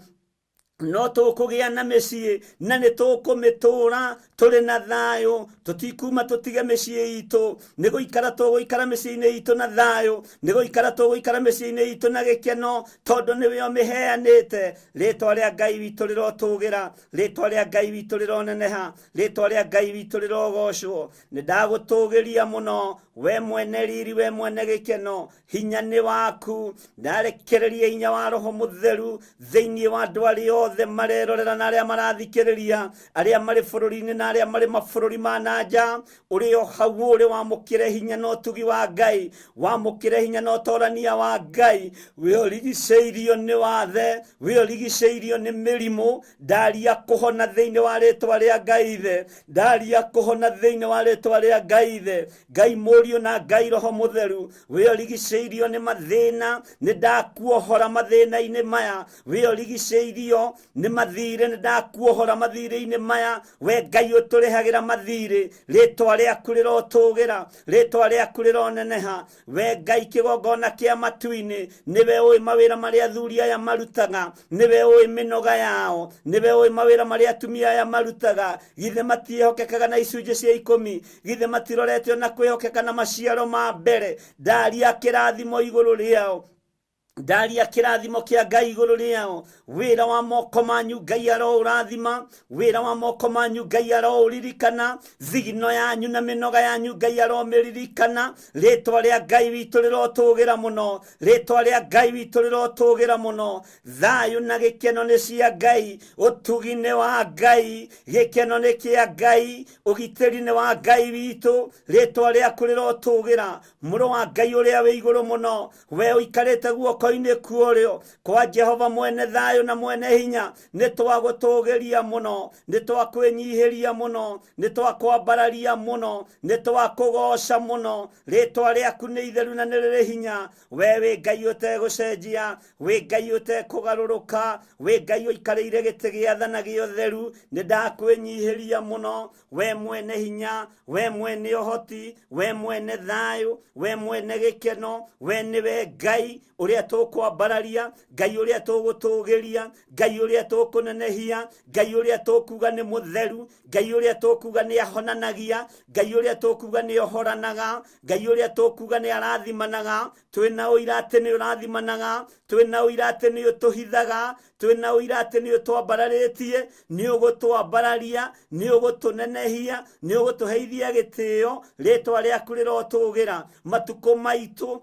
no tũkũgĩa na mĩciĩ na nĩ tũkũmĩtũra tũrĩ na thayũ. Tũtikuma tũtige mĩciĩ itũ, nĩ gũikara tũgũikara mĩciĩ-inĩ itũ na thayũ, nĩ gũikara tũgũikara mĩciĩ-inĩ itũ na gĩkeno, tondũ nĩwe ũmĩheanĩte. Rĩtwa rĩa Ngai witũ rĩrotũgĩra, rĩtwa rĩa Ngai witũ rĩroneneha, rĩtwa rĩa Ngai witũ rĩrogocwo. Nĩ ndagũtũgĩria mũno we mwene riri, we mwene gĩkeno. Hinya nĩ waku, ndarekereria hinya wa Roho Mũtheru thĩinĩ wa andũ arĩa othe marerorera na arĩa marathikĩrĩria, arĩa marĩ bũrũri-inĩ na arĩa marĩ mabũrũri ma na nja. Ũrĩ o hau ũrĩ, wamũkĩre hinya na ũtugi wa Ngai, wamũkĩre hinya na ũtorania wa Ngai. We ũrigicĩirio nĩ wathe, we ũrigicĩirio nĩ mĩrimũ, ndaria kũhona thĩinĩ wa rĩtwa rĩa Ngai Ithe, ndaria kũhona thĩinĩ wa rĩtwa rĩa Ngai Ithe, Ngai Mũriũ na Ngai Roho Mũtheru. We ũrigicĩirio nĩ mathĩna, nĩ ndakuohora mathĩna-inĩ maya. We ũrigicĩirio nĩ mathirĩ, nĩ ndakuohora mathirĩ-inĩ maya. We Ngai ũtũrĩhagĩra mathirĩ, rĩtwa rĩaku rĩrotũgĩra, rĩtwa rĩaku rĩroneneha. We Ngai kĩgongona kĩa matu-inĩ, nĩwe ũĩ mawĩra marĩa athuri aya marutaga, nĩwe ũĩ mĩnoga yao, nĩwe ũĩ mawĩra marĩa atumia aya marutaga. Githĩ matiĩhokekaga na icunjĩ cia ikũmi? Githĩ matirorete ona kwĩhokeka na maciaro ma mbere? Ndaria kĩrathimo igũrũ rĩao, ndaria kĩrathimo kĩa Ngai igũrũ rĩao. Wĩra wa moko manyu Ngai aroũrathima, wĩra wa moko manyu Ngai aroũririkana, thigino yanyu na mĩnoga yanyu Ngai aromĩririkana. Rĩtwa rĩa Ngai witũ rĩrotũgĩra mũno, rĩtwa rĩa Ngai witũ rĩrotũgĩra mũno. Thayũ na gĩkeno nĩ cia Ngai, ũtugi nĩ wa Ngai, gĩkeno nĩ kĩa Ngai, ũgitĩri nĩ wa Ngai witũ. Rĩtwa rĩaku rĩrotũgĩra. Mũrũ wa Ngai ũrĩa wĩ igũrũ mũno, we ũikarĩte guoko-inĩ kuorĩo kwa Jehova mwene thayũ na mwene hinya, nĩ twagũtũgĩria mũno, nĩ twakwĩnyihĩria mũno, nĩ twakwambararia mũno, nĩ twakũgoca mũno. Rĩtwa rĩaku nĩ itheru na nĩ rĩrĩ hinya. We wĩ Ngai ũtegũcenjia, wĩ Ngai ũtekũgarũrũka, wĩ Ngai ũikarĩire gĩtĩ gĩa tha na gĩa ũtheru. Nĩ ndakwĩnyihĩria mũno, we mwene hinya, we mwene ũhoti, we mwene thayũ, we mwene gĩkeno. We nĩwe Ngai ũrĩa tũkwambararia, Ngai ũrĩa tũgũtũgĩria, Ngai ũrĩa tũkũnenehia, Ngai ũrĩa tũkuga nĩ mũtheru, Ngai ũrĩa tũkuga nĩ ahonanagia, Ngai ũrĩa tũkuga nĩ ohoranaga, Ngai ũrĩa tũkuga nĩ arathimanaga. Twĩna ũira atĩ nĩ ũrathimanaga, twĩna ũira atĩ nĩ ũtũhithaga, twĩna ũira atĩ nĩ ũtwambararĩtie, nĩ ũgũtwambararia, nĩ ũgũtũnenehia, nĩ ũgũtũheithia gĩtĩo. Rĩtwa rĩaku rĩrotũgĩra. Matukũ maitũ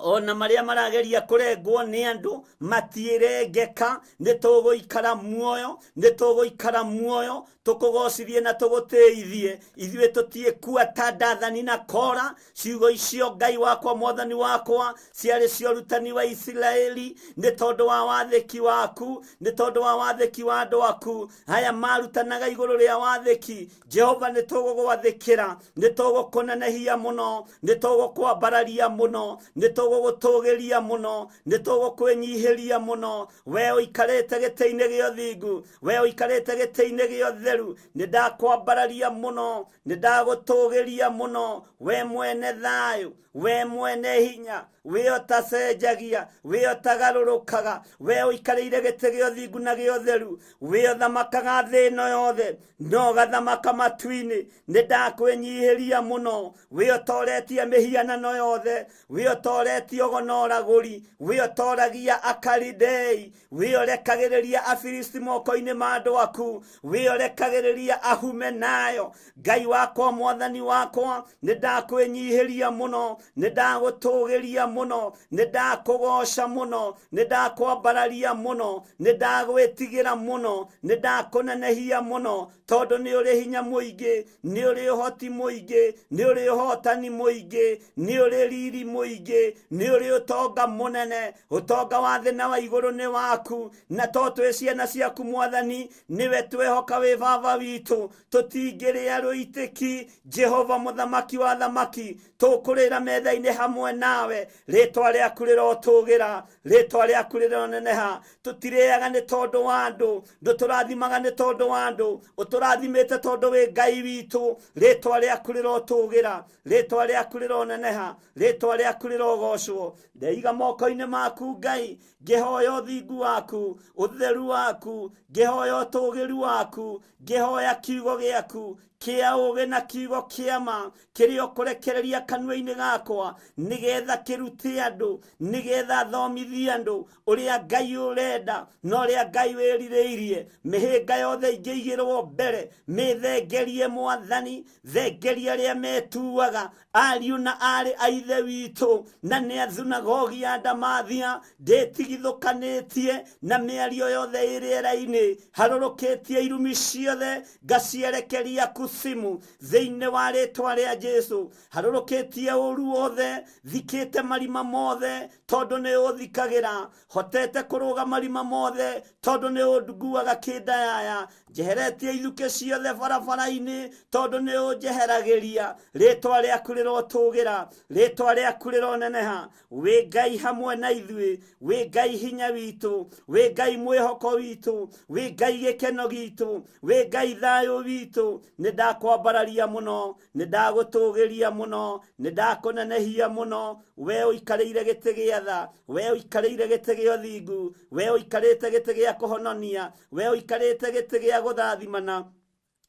Ona marĩa marageria kũrengwo nĩ andũ matiĩrengeka. Nĩ tũgũikara muoyo, nĩ tũgũikara muoyo, tũkũgocithie na tũgũtĩithie. Ithuĩ tũtiĩkua ta Dathani na Kora. Ciugo icio, Ngai wakwa, Mwathani wakwa, ciarĩ cia ũrutani wa Isiraeli, nĩ tondũ wa wathĩki waku, nĩ tondũ wa wathĩki wa andũ aku aya marutanaga igũrũ rĩa wathĩki. Jehova, nĩ tũgũgwathĩkĩra, nĩ tũgũkũnenehia mũno, nĩ tũgũkwambararia mũno, nĩ tũgũgũtũgĩria mũno, nĩ tũgũkwĩnyihĩria mũno. We ũikarĩte gĩtĩ-inĩ gĩa ũthingu, we ũikarĩte gĩtĩ-inĩ gĩa ũtheru, nĩ ndakwambararia mũno, nĩ ndagũtũgĩria mũno. We mwene thayũ, we mwene hinya, we ũtacenjagia, we ũtagarũrũkaga, we ũikarĩire gĩtĩ gĩa ũthingu na gĩa ũtheru, we ũthamakaga thĩ ĩno yothe no ũgathamaka matu-inĩ, nĩ ndakwĩnyihĩria mũno. We ũtoretie mĩhianano yothe, we ũtoretie ũgo na ũragũri, we ũtoragia Akalidei, we ũrekagĩrĩria Afilisti moko-inĩ ma andũ aku, we ũrekagĩrĩria ahume nayo. Ngai wakwa, Mwathani wakwa, nĩ ndakwĩnyihĩria mũno, nĩ ndagũtũgĩria mũno, nĩ ndakũgoca mũno, nĩ ndakwambararia mũno, nĩ ndagwĩtigĩra mũno, nĩ ndakũnenehia mũno, tondũ nĩ ũrĩ hinya mũingĩ, nĩ ũrĩ ũhoti mũingĩ, nĩ ũrĩ ũhotani mũingĩ, nĩ ũrĩ riri mũingĩ, nĩ ũrĩ ũtonga mũnene. Ũtonga wa thĩ na wa igũrũ nĩ waku, na to twĩ ciana ciaku Mwathani, nĩwe twehoka wĩ baba witũ. Tũtingĩrĩa rũitĩki, Jehova mũthamaki wa thamaki, tũkũrĩra metha-inĩ hamwe nawe. Rĩtwa rĩaku rĩrotũgĩra, rĩtwa rĩaku rĩroneneha. Tũtirĩaga nĩ tondũ wa andũ, ndũtũrathimaga nĩ tondũ wa andũ, ũtũrathimĩte tondũ wĩ Ngai witũ. Rĩtwa rĩaku rĩrotũgĩra, rĩtwa rĩaku rĩroneneha, rĩtwa rĩaku rĩrogocwo. Ndeiga moko-inĩ maku Ngai, ngĩhoya ũthingu waku, ũtheru waku, ngĩhoya ũtũgĩru waku, ngĩhoya kiugo gĩaku kĩa ũgĩ na kiugo kĩa ma kĩrĩa ũkũrekereria kanua-inĩ gakwa, nĩgetha kĩrute andũ, nĩgetha thomithie andũ ũrĩa Ngai ũrenda na ũrĩa Ngai wĩrirĩirie. Mĩhĩnga yothe ingĩigĩrwo mbere, mĩthengerie Mwathani, thengeria arĩa metuaga ariũ na arĩ a ithe witũ na nĩ a thunagogi ya Ndamathia. Ndĩtigithũkanĩtie na mĩario yothe ĩ rĩera-inĩ, harũrũkĩtie irumi ciothe ngacierekeria kusimu thĩinĩ wa rĩtwa rĩa Jesu. Harũrũkĩtie ũru wothe, thikĩte marima mothe tondũ nĩ ũthikagĩra, hotete kũrũga marima mothe tondũ nĩ ũnguaga kĩndayaya, njeheretie ithukĩ ciothe barabara-inĩ tondũ nĩ ũnjeheragĩria. Rĩtwa rĩaku rĩrotũgĩra, rĩtwa rĩaku rĩroneneha. Wĩ Ngai hamwe na ithuĩ, wĩ Ngai hinya witũ, wĩ Ngai mwĩhoko witũ, wĩ Ngai gĩkeno gitũ, wĩ Ngai thayũ witũ. Nĩ ndakwambararia mũno, nĩ ndagũtũgĩria mũno, nĩ ndakũnenehia mũno. We ũikarĩire gĩtĩ gĩa tha, we ũikarĩire gĩtĩ gĩa ũthingu, we ũikarĩte gĩtĩ gĩa kũhononia, we ũikarĩte gĩtĩ gĩa gũthathimana,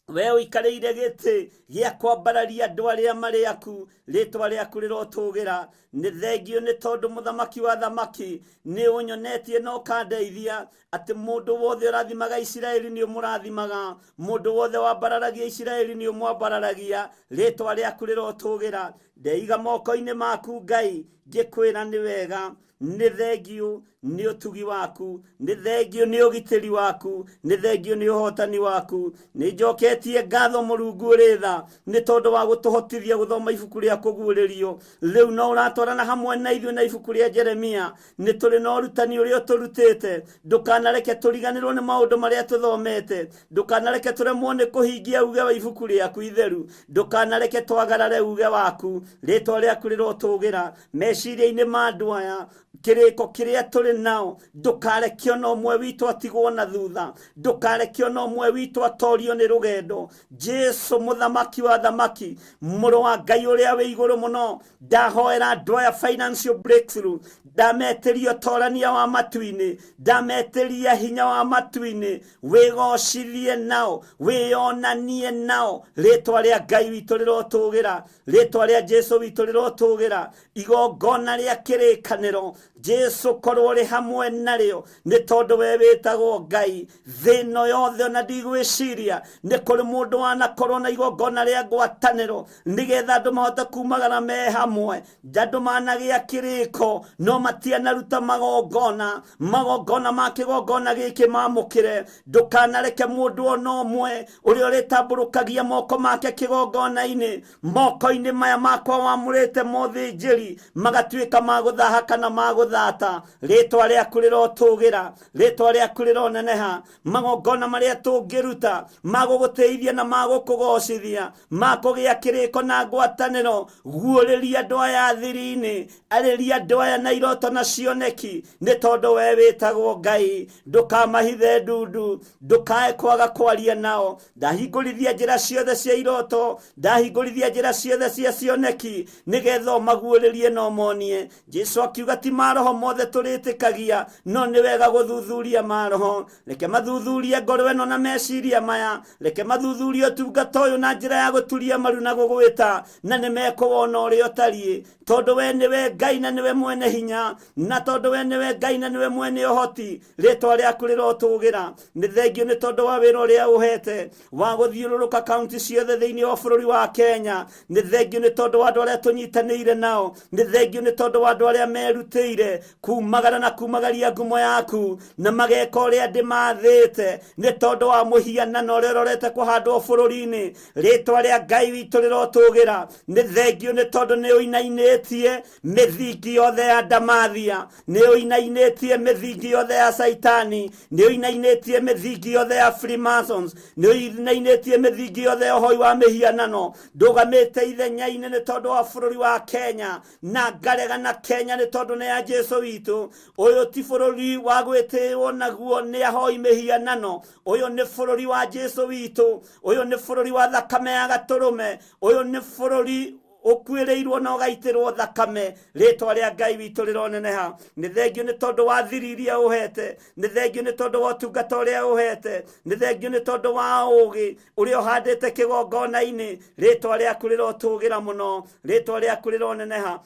we ũikarĩire gĩtĩ gĩa kwambararia andũ arĩa marĩ aku. Rĩtwa rĩaku rĩrotũgĩra. Nĩ thengio nĩ tondũ mũthamaki wa thamaki nĩ ũnyonetie na ũkandeithia atĩ mũndũ wothe ũrathimaga Isiraeli nĩ ũmũrathimaga, mũndũ wothe wambararagia Isiraeli nĩ ũmwambararagia. Rĩtwa rĩaku rĩrotũgĩra. Ndeiga moko-inĩ maku Ngai, ngĩkwĩra nĩ wega. Nĩ thengio nĩ ũtugi waku, nĩ thengio nĩ ũgitĩri waku, nĩ thengio nĩ ũhotani waku. Nĩ njoketie ngatho Mũrungu ũrĩ tha nĩ tondũ wa gũtũhotithia gũthoma ibuku rĩa kũguũrĩrio. Rĩu no ũratwarana hamwe na ithuĩ na ibuku rĩa Jeremia. Nĩ tũrĩ na ũrutani ũrĩa ũtũrutĩte. Ndũkanareke tũriganĩrwo nĩ maũndũ marĩa tũthomete, ndũkanareke tũremwo nĩ kũhingia uge wa ibuku rĩaku itheru, ndũkanareke twagarare uge waku. Rĩtwa rĩaku rĩrotũgĩra meciria-inĩ ma andũ aya. Kĩrĩko kĩrĩa tũrĩ nao, ndũkareke ona ũmwe witũ atigwo na thutha, ndũkareke ona ũmwe witũ atorio nĩ rũgendo. Jesu mũthamaki wa thamaki, mũrũ wa Ngai ũrĩa wĩ igũrũ mũno, ndahoera andũ aya financial breakthrough, ndametĩria ũtorania wa matu-inĩ, ndametĩria hinya wa matu-inĩ. Wĩgocithie nao, wĩyonanie nao. Rĩtwa rĩa Ngai witũ rĩrotũgĩra, rĩtwa rĩa Jesu. Jesu witũ rĩrotũgĩra. Igongona rĩa kĩrĩkanĩro, Jesu korwo rĩ hamwe narĩo, nĩ tondũ we wĩtagwo Ngai. Thĩ ĩno yothe ona ndigwĩciria nĩ kũrĩ mũndũ wanakorwo na igongona rĩa ngwatanĩro nĩgetha andũ mahote kumagara me hamwe. Andũ managĩa kĩrĩko no matianaruta magongona, magongona ma kĩgongona gĩkĩ mamũkĩre. Ndũkanareke mũndũ ona ũmwe ũrĩa ũrĩtambũrũkagia moko make kĩgongona-inĩ, moko-inĩ maya makwa wamũrĩte mothĩnjĩri magatuĩka ma gũthaha kana ma gũthata. Rĩtwa rĩaku rĩrotũgĩra, rĩtwa rĩaku rĩroneneha. Magongona marĩa tũngĩruta ma gũgũtĩithia na ma gũkũgocithia, ma kũgĩa kĩrĩko na ngwatanĩro, guũrĩria andũ aya thiri-inĩ, arĩria andũ aya na iroto na cioneki, nĩ tondũ we wĩtagwo Ngai. Ndũkamahithe ndundu, ndũkae kwaga kwaria nao. Ndahingũrithia njĩra ciothe cia iroto, ndahingũrithia njĩra ciothe cia cioneki, nĩgetha ũmaguũrĩrie na ũmonie. Jesu akiuga ti maroho mothe tũrĩtĩkagia, no nĩ wega gũthuthuria maroho. Reke mathuthurie ngoro ĩno na meciria maya, reke mathuthurie ũtungata ũyũ na njĩra ya gũturia maru na gũgwĩta, na nĩ mekũwona ũrĩa ũtariĩ, tondũ we nĩwe Ngai na nĩwe mwene hinya, na tondũ we nĩwe Ngai na nĩwe mwene ũhoti. Rĩtwa rĩaku rĩrotũgĩra. Nĩ thengio nĩ tondũ wa wĩra ũrĩa ũhete wa gũthiũrũrũka kaunti ciothe thĩinĩ wa bũrũri wa Kenya. Nĩ thengio nĩ tondũ wa andũ arĩa tũnyitanĩire nao. Nĩ thengio nĩ tondũ wa andũ arĩa merutĩire kumagara na kumagaria ngumo yaku, na mageka ũrĩa ndĩmathĩte, nĩ tondũ wa mũhianano ũrĩa ũrorete kũhandwo bũrũri-inĩ. Rĩtwa rĩa Ngai witũ rĩrotũgĩra. Nĩ thengio nĩ tondũ nĩ ũinainĩtie mĩthingi yothe ya Ndamathia, nĩ ũinainĩtie mĩthingi yothe ya Saitani, nĩ ũinainĩtie mĩthingi yothe ya Freemasons, nĩ ũinainĩtie mĩthingi yothe ya ũhoi wa mĩhianano. Ndũgamĩte ithenya-inĩ nĩ tondũ wa bũrũri wa Kenya, na ngaregana Kenya nĩ tondũ nĩ ya Jesu witũ. Ũyũ ti bũrũri wa gwĩtĩĩrwo naguo nĩ ahoi mĩhianano, ũyũ nĩ bũrũri wa Jesu witũ, ũyũ nĩ bũrũri wa thakame ya gatũrũme, ũyũ nĩ bũrũri ũkuĩrĩirwo na ũgaitĩrwo thakame. Rĩtwa rĩa Ngai witũ rĩroneneha. Nĩ thengio nĩ tondũ wa thiri iria ũhete, nĩ thengio nĩ tondũ wa ũtungata ũrĩa ũhete, nĩ thengio nĩ tondũ wa ũũgĩ ũrĩa ũhandĩte kĩgongona-inĩ. Rĩtwa rĩaku rĩrotũgĩra mũno, rĩtwa rĩaku rĩroneneha.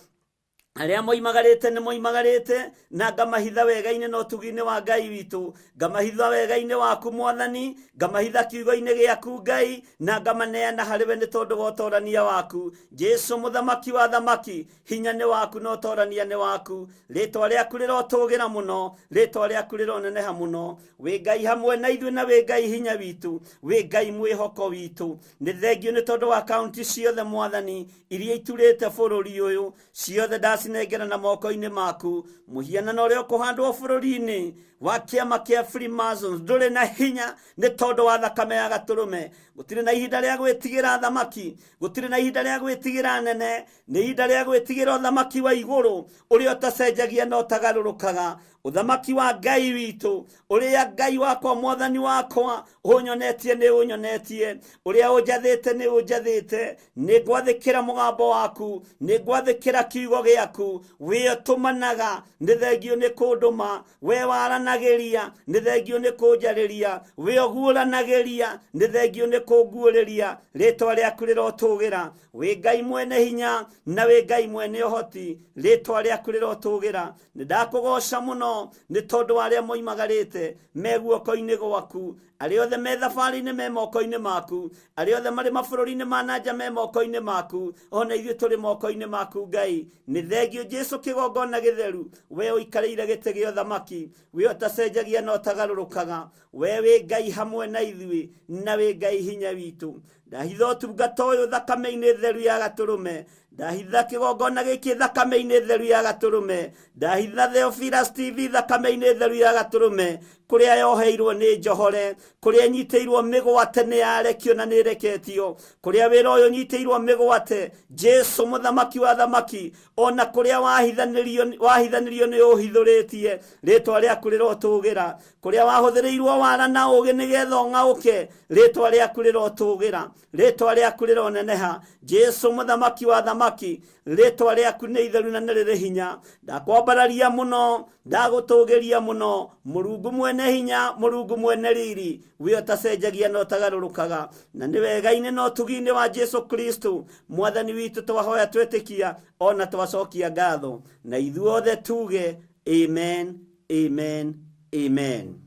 Arĩa moimagarĩte nĩ moimagarĩte, na ngamahitha wega-inĩ na ũtugi-inĩ wa Ngai witũ, ngamahitha wega-inĩ waku Mwathani, ngamahitha kiugo-inĩ gĩaku Ngai, na ngamaneana harĩ we nĩ tondũ wa ũtorania waku. Jesu mũthamaki wa thamaki, hinya nĩ waku na ũtorania nĩ waku. Rĩtwa rĩaku rĩrotũgĩra mũno, rĩtwa rĩaku rĩroneneha mũno. Wĩ Ngai hamwe na ithuĩ na wĩ Ngai hinya witũ, wĩ Ngai mwĩhoko witũ. Nĩ thengio nĩ tondũ wa kaunti ciothe Mwathani iria iturĩte bũrũri ũyũ, ciothe ndacinengera na moko-inĩ maku. Mũhianano ũrĩa ũkũhandwo bũrũri-inĩ wa kĩama kĩa Freemasons ndũrĩ na hinya nĩ tondũ wa thakame ya gatũrũme. Gũtirĩ na ihinda rĩa gwĩtigĩra thamaki, gũtirĩ na ihinda rĩa gwĩtigĩra nene, nĩ ihinda rĩa gwĩtigĩra ũthamaki wa igũrũ ũrĩa ũtacenjagia na ũtagarũrũkaga, ũthamaki wa Ngai witũ, ũrĩa Ngai wakwa Mwathani wakwa ũnyonetie nĩ ũnyonetie, ũrĩa ũnjathĩte nĩ ũnjathĩte. Nĩ ngwathĩkĩra mũgambo waku, nĩ ngwathĩkĩra kiugo gĩaku. Wĩ ũtũmanaga, nĩ thengio nĩ kũndũma, we waranagĩria, nĩ thengio nĩ kũnjarĩria, we ũguũranagĩria, nĩ thengio nĩ kũnguũrĩria. Rĩtwa rĩaku rĩrotũgĩra. Wĩ Ngai mwene hinya na wĩ Ngai mwene ũhoti, rĩtwa rĩaku rĩrotũgĩra. Nĩ ndakũgoca mũno nĩ tondũ wa arĩa moimagarĩte me guoko-inĩ gwaku, arĩa othe me thabarĩ-inĩ me moko-inĩ maku, arĩa othe marĩ mabũrũri-inĩ ma na nja me moko-inĩ maku, ona ithuĩ tũrĩ moko-inĩ maku Ngai. Nĩ thengio Jesu kĩgongona gĩtheru, we ũikarĩire gĩtĩ gĩa ũthamaki, we ũtacenjagia na ũtagarũrũkaga, we wĩ Ngai hamwe na ithuĩ na wĩ Ngai hinya witũ. Ndahitha ũtungata ũyũ thakame-inĩ theru ya gatũrũme, ndahitha kĩgongona gĩkĩ thakame-inĩ theru ya gatũrũme, ndahitha Theophilus TV thakame-inĩ theru ya gatũrũme, kũrĩa yoheirwo nĩ njohore, kũrĩa ĩnyitĩirwo mĩgwate nĩ yarekio na nĩ ĩreketio, kũrĩa wĩra ũyũ ũnyitĩirwo mĩgwate, Jesu mũthamaki wa thamaki, ona kũrĩa wahithanĩrio nĩ ũhithũrĩtie, rĩtwa rĩaku rĩrotũgĩra. Kũrĩa wahũthĩrĩirwo wara na ũũgĩ nĩgetha ũng'aũke, rĩtwa rĩaku rĩrotũgĩra. Rĩtwa rĩaku rĩroneneha. Jesu mũthamaki wa thamaki, rĩtwa rĩaku nĩ itheru na nĩ rĩrĩ hinya. Ndakwambararia mũno, ndagũtũgĩria mũno, Mũrungu mwene hinya, Mũrungu mwene riri, we ũtacenjagia na ũtagarũrũkaga. Na nĩ wega-inĩ na ũtugi-inĩ wa Jesu Kristo mwathani witũ twahoya twĩtĩkia ona twacokia ngatho, na ithuothe tuge amen, amen, amen.